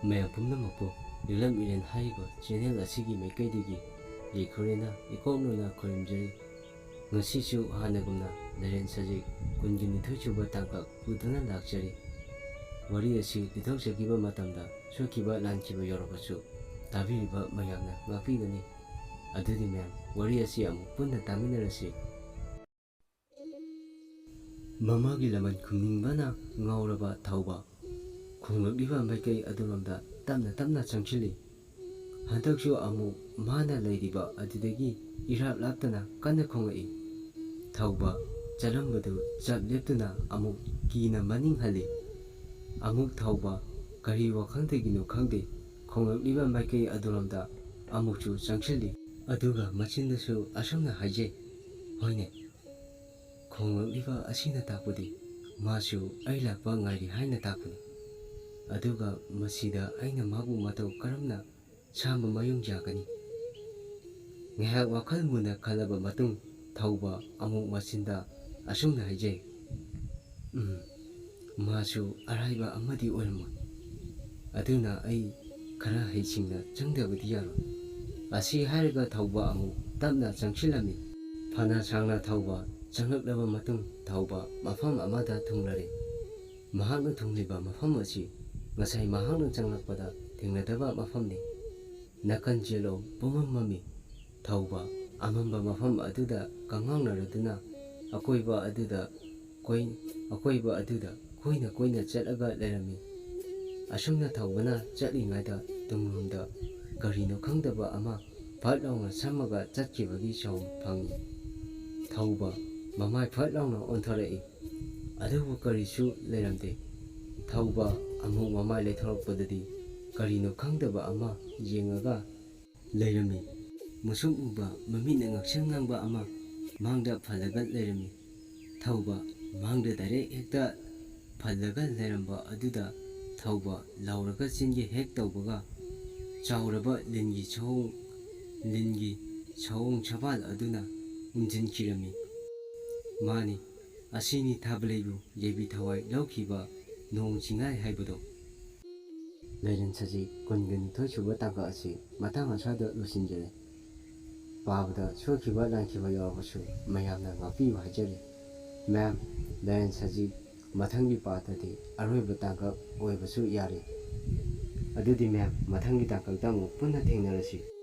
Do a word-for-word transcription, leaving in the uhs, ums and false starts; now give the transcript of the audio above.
ꯃꯌꯥꯝ ꯄꯨꯝꯅꯃꯛꯄꯨ ꯂꯤꯂꯝ ꯏꯔꯦꯟ ꯍꯥꯏꯔꯤꯕ ꯆꯦꯅꯦꯜ ꯑꯁꯤꯒꯤ ꯃꯥꯏꯀꯩꯗꯒꯤ ꯌꯥꯏꯐꯔꯦꯅ ꯏꯀꯣꯛ ꯅꯣꯏꯅ ꯈꯨꯔꯨꯝꯖꯔꯤ꯫ ꯉꯁꯤꯁꯨ ꯍꯥꯟꯅꯒꯨꯝꯅ ꯂꯥꯏꯔꯦꯟ ꯁꯖꯤꯛ ꯀꯨꯟꯒ ꯅꯤꯊꯣꯏ ꯁꯨꯕ ꯇꯥꯡꯀꯛ ꯄꯨꯗꯨꯅ ꯂꯥꯛꯆꯔꯤ꯫ ꯋꯥꯔꯤ ꯑꯁꯤ ꯂꯤꯊꯣꯛꯆꯈꯤꯕ ꯃꯇꯝꯗ ꯁꯣꯏꯈꯤꯕ ꯂꯥꯟꯈꯤꯕ ꯌꯥꯎꯔꯕꯁꯨ ꯇꯥꯕꯤꯔꯤꯕ ꯃꯌꯥꯝꯅ ꯉꯥꯛꯄꯤꯒꯅꯤ꯫ ꯑꯗꯨꯗꯤ ꯃꯌꯥꯝ, ꯋꯥꯔꯤ ꯑꯁꯤ ꯑꯃꯨꯛ ꯄꯨꯟꯅ ꯇꯥꯃꯤꯟꯅꯔꯁꯤ꯫ ꯃꯃꯥꯒꯤ ꯂꯃꯟ ꯈꯨꯝꯅꯤꯡꯕꯅ ꯉꯥꯎꯔꯕ ꯊꯧꯕ ꯈꯣꯡꯂꯛꯂꯤꯕ ꯃꯥꯏꯀꯩ ꯑꯗꯨꯔꯣꯝꯗ ꯇꯞꯅ ꯇꯞꯅ ꯆꯪꯁꯤꯜꯂꯤ꯫ ꯍꯟꯗꯛꯁꯨ ꯑꯃꯨꯛ ꯃꯥꯅ ꯂꯩꯔꯤꯕ ꯑꯗꯨꯗꯒꯤ ꯏꯔꯥꯞ ꯂꯥꯞꯇꯅ ꯀꯟꯅ ꯈꯣꯡꯂꯛꯏ꯫ ꯊꯧꯕ ꯆꯠꯂꯝꯕꯗꯨ ꯆꯞ ꯂꯦꯞꯇꯨꯅ ꯑꯃꯨꯛ ꯀꯤꯅ ꯃꯅꯤꯡ ꯍꯜꯂꯤ꯫ ꯑꯃꯨꯛ ꯊꯧꯕ ꯀꯔꯤ ꯋꯥꯈꯜꯗꯒꯤꯅꯣ ꯈꯪꯗꯦ, ꯈꯣꯡꯂꯛꯂꯤꯕ ꯃꯥꯏꯀꯩ ꯑꯗꯨꯔꯣꯝꯗ ꯑꯃꯨꯛꯁꯨ ꯆꯪꯁꯤꯜꯂꯤ꯫ ꯑꯗꯨꯒ ꯃꯆꯤꯟꯗꯁꯨ ꯑꯁꯨꯝꯅ ꯍꯥꯏꯖꯩ, "ꯍꯣꯏꯅꯦ, ꯈꯣꯡꯂꯛꯂꯤꯕ ꯑꯁꯤꯅ ꯇꯥꯛꯄꯗꯤ ꯃꯥꯁꯨ ꯑꯩ ꯂꯥꯛꯄ ꯉꯥꯏꯔꯤ ꯍꯥꯏꯅ ꯇꯥꯛꯄꯅꯤ꯫ ꯑꯗꯨꯒ ꯃꯁꯤꯗ ꯑꯩꯅ ꯃꯥꯕꯨ ꯃꯇꯧ ꯀꯔꯝꯅ ꯁꯥꯝꯕ ꯃꯌꯨꯡ ꯌꯥꯒꯅꯤ?" ꯉꯥꯏꯍꯥꯛ ꯋꯥꯈꯜ ꯃꯨꯟꯅ ꯈꯜꯂꯕ ꯃꯇꯨꯡ ꯊꯧꯕ ꯑꯃꯨꯛ ꯃꯆꯤꯟꯗ ꯑꯁꯨꯝꯅ ꯍꯥꯏꯖꯩ, "ꯎꯝ, ꯃꯥꯁꯨ ꯑꯔꯥꯏꯕ ꯑꯃꯗꯤ ꯑꯣꯏꯔꯝꯃꯣꯏ꯫ ꯑꯗꯨꯅ ꯑꯩ ꯈꯔ ꯍꯩꯁꯤꯡꯅ ꯆꯪꯗꯕꯗꯤ ꯌꯥꯔꯣꯏ"꯫ ꯑꯁꯤ ꯍꯥꯏꯔꯒ ꯊꯧꯕ ꯑꯃꯨꯛ ꯇꯞꯅ ꯆꯪꯁꯤꯜꯂꯝꯃꯤ꯫ ꯐꯅ ꯁꯥꯡꯅ ꯊꯧꯕ ꯆꯪꯂꯛꯂꯕ ꯃꯇꯨꯡ ꯊꯧꯕ ꯃꯐꯝ ꯑꯃꯗ ꯊꯨꯡꯂꯔꯦ꯫ ꯃꯍꯥꯛꯅ ꯊꯨꯡꯂꯤꯕ ꯃꯐꯝ ꯑꯁꯤ ꯉꯁꯥꯏ ꯃꯍꯥꯛꯅ ꯆꯪꯂꯛꯄꯗ ꯊꯦꯡꯅꯗꯕ ꯃꯐꯝꯅꯤ꯫ ꯅꯥꯀꯟ ꯆꯦꯜꯂꯣ ꯄꯨꯝꯃꯝ ꯃꯝꯃꯤ꯫ ꯊꯧꯕ ꯑꯃꯝꯕ ꯃꯐꯝ ꯑꯗꯨꯗ ꯀꯪꯉꯥꯎꯅꯔꯗꯨꯅ ꯑꯀꯣꯏꯕ ꯑꯗꯨꯗ ꯀꯣꯏ-, ꯑꯀꯣꯏꯕ ꯑꯗꯨꯗ ꯀꯣꯏꯅ ꯀꯣꯏꯅ ꯆꯠꯂꯒ ꯂꯩꯔꯝꯃꯤ꯫ ꯑꯁꯨꯝꯅ ꯊꯧꯕꯅ ꯆꯠꯂꯤꯉꯩꯗ ꯇꯨꯡꯂꯣꯝꯗ ꯀꯔꯤꯅꯣ ꯈꯪꯗꯕ ꯑꯃ ꯐꯠ ꯂꯥꯎꯅ ꯁꯝꯃꯒ ꯆꯠꯈꯤꯕꯒꯤ ꯁꯥꯎꯟ ꯐꯪꯉꯤ꯫ ꯊꯧꯕ ꯃꯃꯥꯏ ꯐꯠ ꯂꯥꯎꯅ ꯑꯣꯟꯊꯣꯔꯛꯏ꯫ ꯑꯗꯨꯕꯨ ꯀꯔꯤꯁꯨ ꯂꯩꯔꯝꯗꯦ꯫ ꯊꯧꯕ ꯑꯃꯨꯛ ꯃꯃꯥꯏ ꯂꯩꯊꯣꯔꯛꯄꯗꯗꯤ ꯀꯔꯤꯅꯣ ꯈꯪꯗꯕ ꯑꯃ ꯌꯦꯡꯉꯒ ꯂꯩꯔꯝꯃꯤ꯫ ꯃꯨꯁꯨꯛ ꯃꯨꯕ ꯃꯃꯤꯠꯅ ꯉꯛꯁꯪ ꯉꯥꯡꯕ ꯑꯃ ꯃꯥꯡꯗ ꯐꯜꯂꯒ ꯂꯩꯔꯝꯃꯤ꯫ ꯊꯧꯕ ꯃꯥꯡꯗ ꯗꯥꯏꯔꯦꯛ ꯍꯦꯛꯇ ꯐꯜꯂꯒ ꯂꯩꯔꯝꯕ ꯑꯗꯨꯗ ꯊꯧꯕ ꯂꯥꯎꯔꯒ ꯆꯦꯟꯒꯦ ꯍꯦꯛ ꯇꯧꯕꯒ ꯆꯥꯎꯔꯕ ꯂꯤꯟꯒꯤ ꯁꯑꯣꯡ, ꯂꯤꯟꯒꯤ ꯁꯑꯣꯡ ꯁꯕꯥꯜ ꯑꯗꯨꯅ ꯎꯝꯖꯤꯟꯈꯤꯔꯝꯃꯤ꯫ ꯃꯥꯅꯤ, ꯑꯁꯤꯅꯤ ꯊꯥꯕꯂꯩꯕꯨ ꯌꯩꯕꯤ ꯊꯋꯥꯏ ꯂꯧꯈꯤꯕ ꯅꯣꯡ ꯆꯤꯡꯉꯥꯏ ꯍꯥꯏꯕꯗꯣ꯫ ꯂꯥꯏꯔꯦꯟ ꯁꯖꯤ ꯀꯨꯟꯒ ꯅꯤꯊꯣꯏ ꯁꯨꯕ ꯇꯥꯡꯀꯛ ꯑꯁꯤ ꯃꯇꯥꯡ ꯑꯁ꯭ꯋꯥꯏꯗ ꯂꯣꯏꯁꯤꯟꯖꯔꯦ꯫ ꯄꯥꯕꯗ ꯁꯣꯏꯈꯤꯕ ꯂꯥꯟꯈꯤꯕ ꯌꯥꯎꯔꯕꯁꯨ ꯃꯌꯥꯝꯅ ꯉꯥꯛꯄꯤꯌꯨ ꯍꯥꯏꯖꯔꯤ꯫ ꯃꯦꯝ, ꯂꯥꯏꯔꯦꯟ ꯁꯖꯤ ꯃꯊꯪꯒꯤ ꯄꯥꯔꯠꯇꯗꯤ ꯑꯔꯣꯏꯕ ꯇꯥꯡꯀꯛ ꯑꯣꯏꯕꯁꯨ ꯌꯥꯔꯤ꯫ ꯑꯗꯨꯗꯤ ꯃꯦꯝ, ꯃꯊꯪꯒꯤ ꯇꯥꯡꯀꯛꯇ ꯑꯃꯨꯛ ꯄꯨꯟꯅ ꯊꯦꯡꯅꯔꯁꯤ꯫